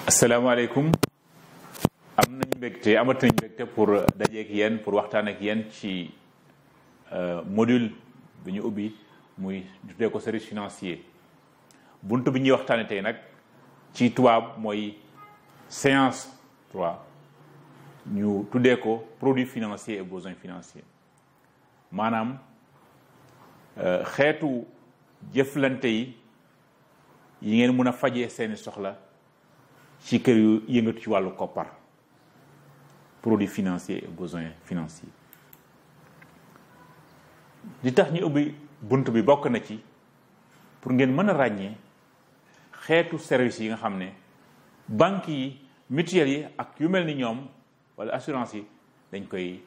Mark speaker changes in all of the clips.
Speaker 1: asalaamaaleykum amati nañ mbégte pour dajeek yéen pour waxtaan ak yéen ci module bi ñu ubbi muy tuddee ko service financier buntu bi ñuy waxtaane tey nag ci tubaab mooy séance 3 ñu tuddee ko produits financiers et besoins financiers maanaam xeetu jëflante yi ngeen mën a fajee seeni soxla ci kër yu yëngatu ci wàllu koppar produits financiers et besoins financiers li tax ñu ubbi bunt bi bokk na ci pour ngeen mën a ràññee xeetu service yi nga xam ne banques yi mutuelles yi ak yu mel ni ñoom wala assurance yi dañ koy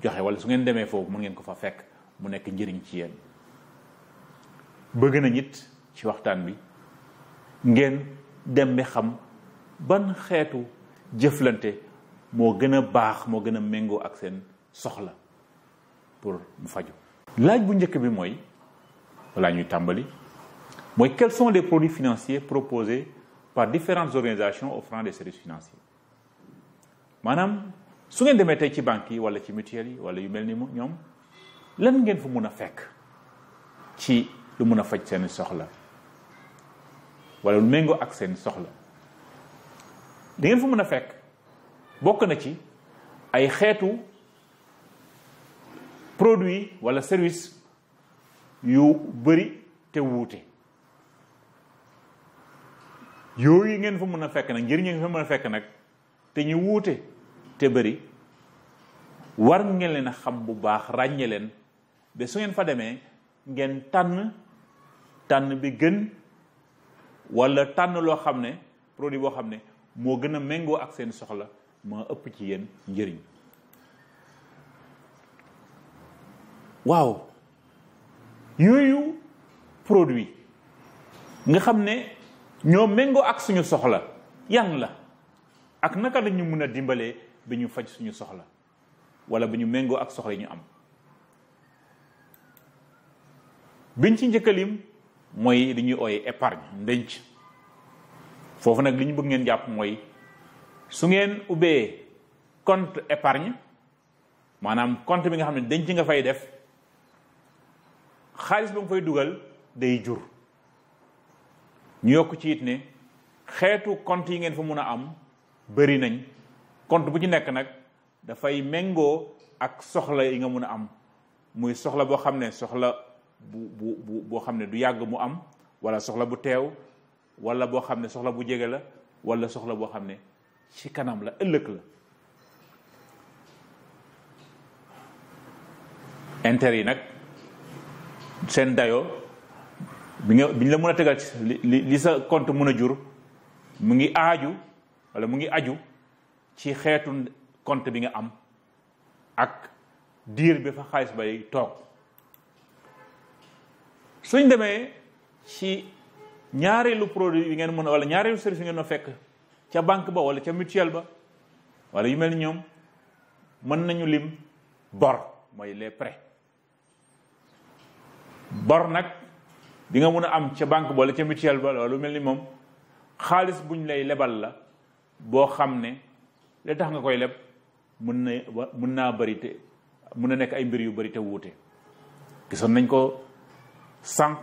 Speaker 1: joxe wala su ngeen demee foofu mën ngeen ko fa fekk mu nekk njëriñ ci yéen bëgg na nit ci waxtaan bi ngeen dem bi xam ban xeetu jëflante moo gën a baax moo gën a méngoo ak seen soxla pour mu faju laaj bu njëkk bi mooy wala ñuy tàmbali mooy quels sont les produits financiers proposés par différentes organisations offrant des services financiers maanaam su ngeen demee tey ci banques yi wala ci mutuelles yi wala yu mel ni ñoom lan ngeen fa mun a fekk ci lu mun a faj seen soxla wala lu méngoo ak seen soxla li ngeen fa mën a fekk bokk na ci ay xeetu produit wala service yu bëri te wuute yooyu ngeen fa mën a fekk nag njëriñ ngeen fa mën a fekk nag te ñu wuute te bëri war ngeen leen a xam bu baax ràññe leen ba su ngeen fa demee ngeen tànn bi gën wala tànn loo xam ne produit boo xam ne moo gën a méngoo ak seen soxla moo ëpp ci yéen njëriñ waaw yooyu produit nga xam ne ñoo méngoo ak suñu soxla yan la ak naka lañu mën a dimbalee ba ñu faj suñu soxla wala ba ñu méngoo ak soxla yi ñu am biñ ci njëkkalim mooy li ñuy ooyee épargne ndenc foofu nag li ñu bëgg ngeen jàpp mooy su ngeen ubbee compte épargne maanaam compte bi nga xam ne denc nga fay def xaalis ba nga fay dugal day jur ñu yokk ci it ne xeetu compte yi ngeen fa mun a am bëri nañ compte bu ci nekk nag dafay méngoo ak soxla yi nga mun a am muy soxla boo xam ne soxla boo xam ne du yàgg mu am wala soxla bu teew wala boo xam ne soxla bu jege la wala soxla boo xam ne ci kanam la ëllëg la intérêt yi nag seen dayoo bi ñu la mën a tegal li sa compte mën a jur mu ngi aju ci xeetu compte bi nga am ak diir bi fa xaalis bay toog suñ demee ci ñaareelu produit yi ngeen mën a wala ñaareelu service yi ngeen a fekk ca banque ba wala ca mutuelle ba wala yu mel ni ñoom mën nañu lim bor mooy les prêts bor nag bi nga mën a am ca banque ba wala ca mutuelle ba wala lu mel ni moom xaalis buñ lay lebal la boo xam ne li tax nga koy leb mën naa bëri te mën na nekk ay mbir yu bëri te wuute gisoon nañ ko sànq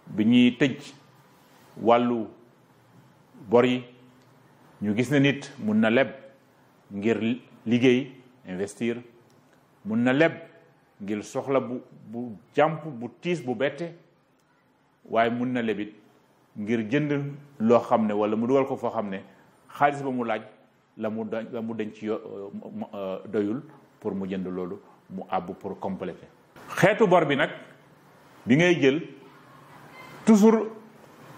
Speaker 1: bi ñuy tëj wàllu bor yi ñu gis ne nit mun na leb ngir liggéey investir mun na leb ngir soxla bu jàmp bu tiis bu bette waaye mun na lebit ngir jënd loo xam ne wala mu dugal ko foo xam ne xaalis ba mu laaj la mu denc doyul pour mu jënd loolu mu àbb pour compléter xeetu bor bi nag bi ngay jël toujours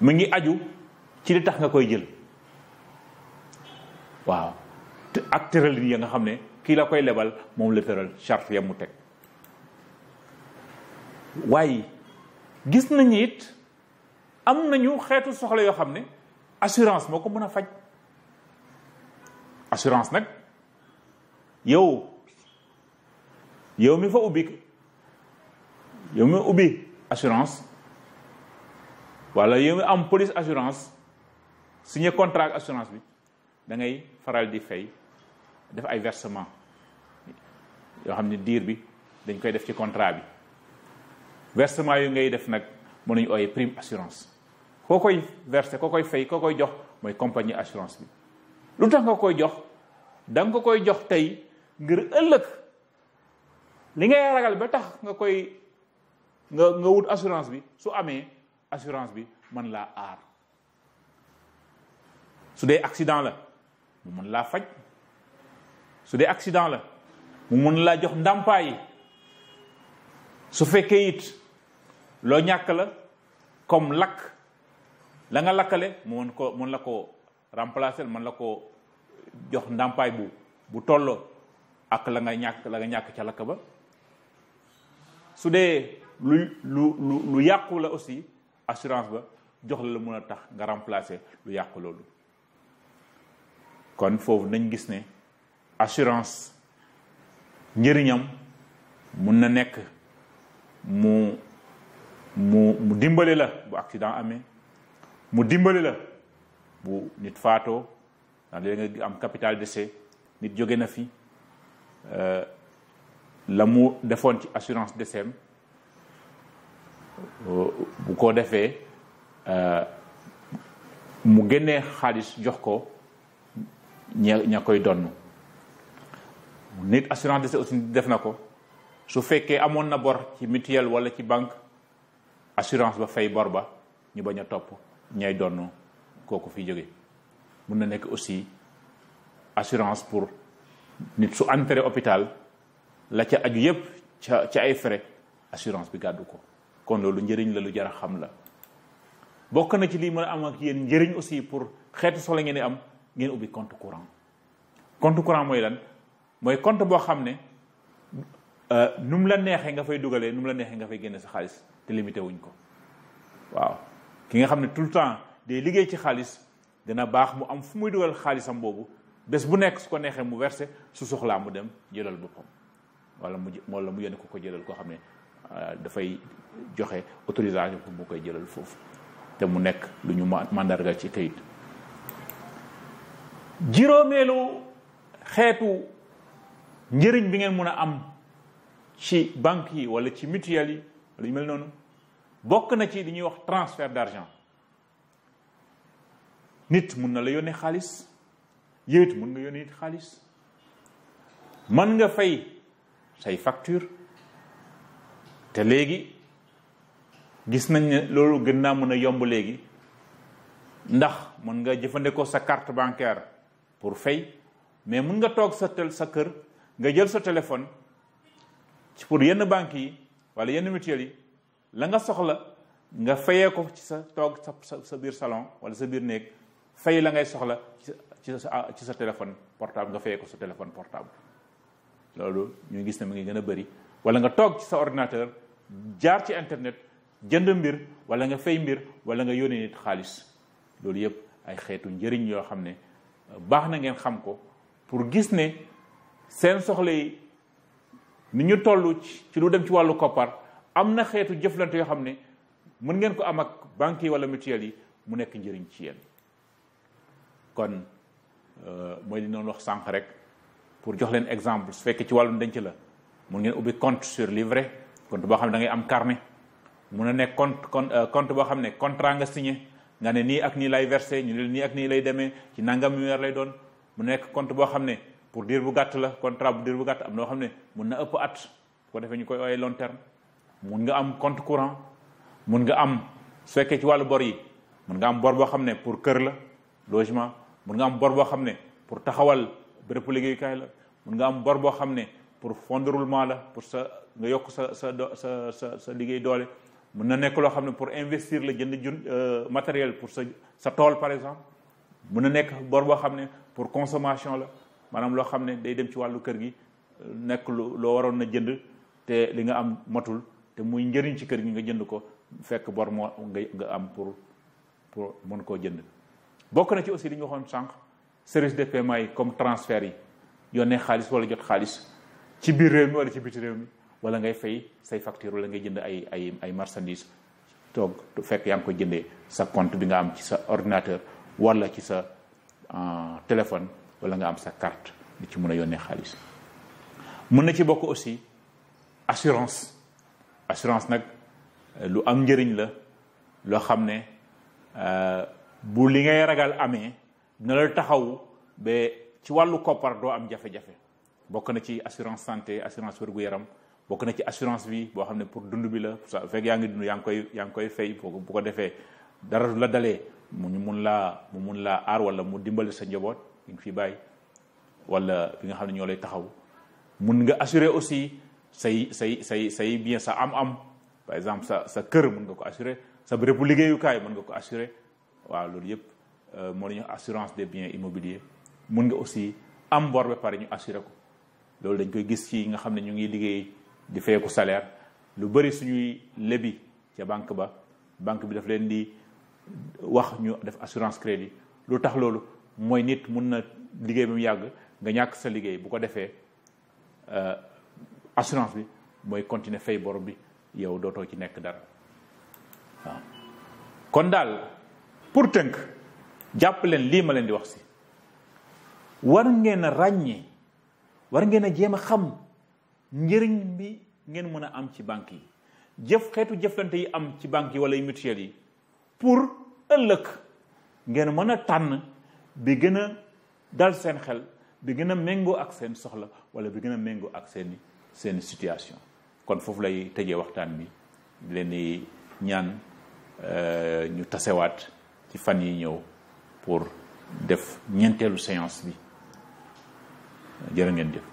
Speaker 1: mu ngi aju ci li tax nga koy jël waaw ak tëral yi nga xam ne kii la koy lebal moom la tëral charte ya mu teg waaye gis nañu it am nañu xeetu soxla yoo xam ne assurance moo ko mën a faj assurance nag yow mi fa ubbi assurance wala yow mi am police assurance signé contrat ak assurance bi da ngay faral di fay def ay versement yoo xam ne diir bi dañ koy def ci contrat bi versement yu ngay def nag mën nañu ooyee prime assurance koo koy versé koo koy fay koo koy jox mooy compagnie assurance bi lu tax nga koy jox da nga ko koy jox tey ngir ëllëg li ngay ragal ba tax nga koy nga wut assurance bi su amee assurance bi mën laa aar su dee accident la mu mën laa faj su dee accident la mu mën laa jox ndàmpaay su fekkee it loo ñàkk la comme lakk la nga lakkale mu mën la ko remplacer mën la ko jox ndàmpaay bu tolloo ak la nga ñàkk ca lakk ba su dee lu yàqu la aussi assurance ba jox la mën a tax nga remplacer lu yàqu loolu kon foofu nañ gis ne assurance njëriñam mun na nekk mu dimbali la bu accident amee mu dimbali la bu nit faatoo ndax léegi nga am capital décès nit jóge na fi la mu defoon ci assurance décès bu ko defee mu génnee xaalis jox ko ña koy donn nit assurance décès aussi def na ko su fekkee amoon na bor ci mutuelle wala ci banque assurance ba fay bor ba ñu bañ a topp ñay donn kooku fi jóge mun na nekk aussi assurance pour nit su entré hôpital la ca aju yépp ca ay frais assurance bi gàddu ko kon loolu njëriñ la lu jar a xam la bokk na ci lii mën a am ak yéen njëriñ aussi pour xeetu soxla ngeen di am ngeen ubbi compte courant mooy lan mooy compte boo xam ne nu mu la neexee nga fay dugalee nu mu la neexee nga fay génne sa xaalis te limité wuñ ko waaw ki nga xam ne tout le temps day liggéey ci xaalis dina baax mu am fu muy dugal xaalisam boobu bés bu nekk su ko neexee mu versé su soxlaa mu dem jëlal boppam wala mu yónni ko jëlal koo xam ne dafay joxe autorisation pour mu koy jëlal foofu te mu nekk lu ñu mandargal ci kayit. juróomeelu xeetu njëriñ bi ngeen mën a am ci banque yi wala ci mutuelle yi wala yu mel noonu bokk na ci li ñuy wax transfert d'argent nit mun na la yónnee xaalis yow it mun nga yónnee nit xaalis mën nga fay say facture te léegi gis nañ ne loolu gën naa mën a yomb léegi ndax mën nga jëfandikoo sa carte bancaire pour fay mais mën nga toog sa kër nga jël sa téléphone pour yenn banques yi wala yenn mutuelles yi la nga soxla nga fayee ko ci sa toog sa biir salon wala sa biir néeg fay la ngay soxla ci sa téléphone portable nga fayee ko sa téléphone portable loolu ñu gis ne mu ngi gën a bëri wala nga toog ci sa ordinateur jaar ci internet jënd mbir wala nga fay mbir wala nga yónnee nit xaalis loolu yëpp ay xeetu njëriñ yoo xam ne baax na ngeen xam ko pour gis ne seen soxla yi ni ñu toll ci lu dem ci wàllu koppar am na xeetu jëflante yoo xam ne mën ngeen ko am ak banques yi wala mutuelles yi mu nekk njëriñ ci yéen kon mooy li noonu wax sànq rek pour jox leen exemple su fekkee ci wàllum denc la mun ngeen ubbi compte sur livret compte boo xam ne da ngay am carnet mun a nekk compte boo xam ne contrat nga signé nga ne nii ak nii lay versé ñu ne nii ak nii lay demee ci nangam weer lay doon mu nekk compte boo xam ne pour diir bu gàtt la contrat bu diir bu gàtt am na loo xam ne mun na ëpp at bu ko defee ñu koy ooyee long terme mun nga am compte courant mun nga am su fekkee ci wàllu bor yi mun nga am bor boo xam ne pour kër la logement mun nga am bor boo xam ne pour taxawal bérébu liggéeyukaay la mun nga am bor boo xam ne pour fonds de roulement la pour nga yokk sa liggéey doole mun na nekk loo xam ne pour investir la jënd matériel pour sa tool par exemple mun na nekk bor boo xam ne pour consommation la maanaam loo xam ne day dem ci wàllu kër gi nekk loo waroon na jënd te li nga am matul te muy njëriñ ci kër gi nga jënd ko fekk bor moo nga am pour mën koo jënd bokk na ci aussi li ñu waxoon sànq service de paiement yi comme transfert yi yónnee xaalis wala jot xaalis ci biir réew mi wala ci biti réew mi wala ngay fay say facture wala ngay jënd ay marchandises toog fekk yaa ngi koy jëndee sa compte bi nga am ci sa ordinateur wala ci sa téléphone wala nga am sa carte di ci mën a yónnee xaalis. mën na ci bokk aussi assurance nag lu am njëriñ la loo xam ne bu li ngay ragal amee dina la taxaw ba ci wàllu koppar doo am jafe-jafe. bokk na ci assurance santé, assurance wér-gu-yaram, bokk na ci assurance bi boo xam ne pour dund bi la fekk yaa ngi dund yaa ngi koy fay bu ko defee dara du la dalee mu mun laa aar wala mu dimbali sa njaboot bi nga fi bàyyi wala bi nga xam ne ñoo lay taxaw. mun nga assurer aussi say bien sa am par exemple sa kër mun nga ko assurer, sa bérébu liggéeyukaay mun nga ko assurer. waaw loolu yëpp moo ñu assurance des biens immobiliers. mun nga aussi am bor ba pare ñu assurer ko. loolu dañ koy gis ci nga xam ne ñu ngi liggéey di fayeeku salaire lu bëri suñuy lebi ca banque bi daf leen di wax ñu def assurance crédit. lu tax loolu mooy nit mun na liggéey ba mu yàgg nga ñàkk sa liggéey, bu ko defee assurance bi mooy continuer fay bor bi, yow dootoo ci nekk dara. waaw kon daal pour tënk jàpp leen lii ma leen di wax si war ngeen a ràññee, war ngeen a jéem a xam njëriñ bi ngeen mën a am ci banque yi, xeetu jëflante yi am ci banque yi wala yu mutuelle yi, pour ëllëg ngeen mën a tànn bi gën a dal seen xel, bi gën a méngoo ak seen soxla wala bi gën a méngoo ak seen situation. kon foofu lay tëjee waxtaan bi leen di ñaan ñu tasewaat ci fan yi ñëw pour def ñeenteelu séance bi. jërë ngeen jëf.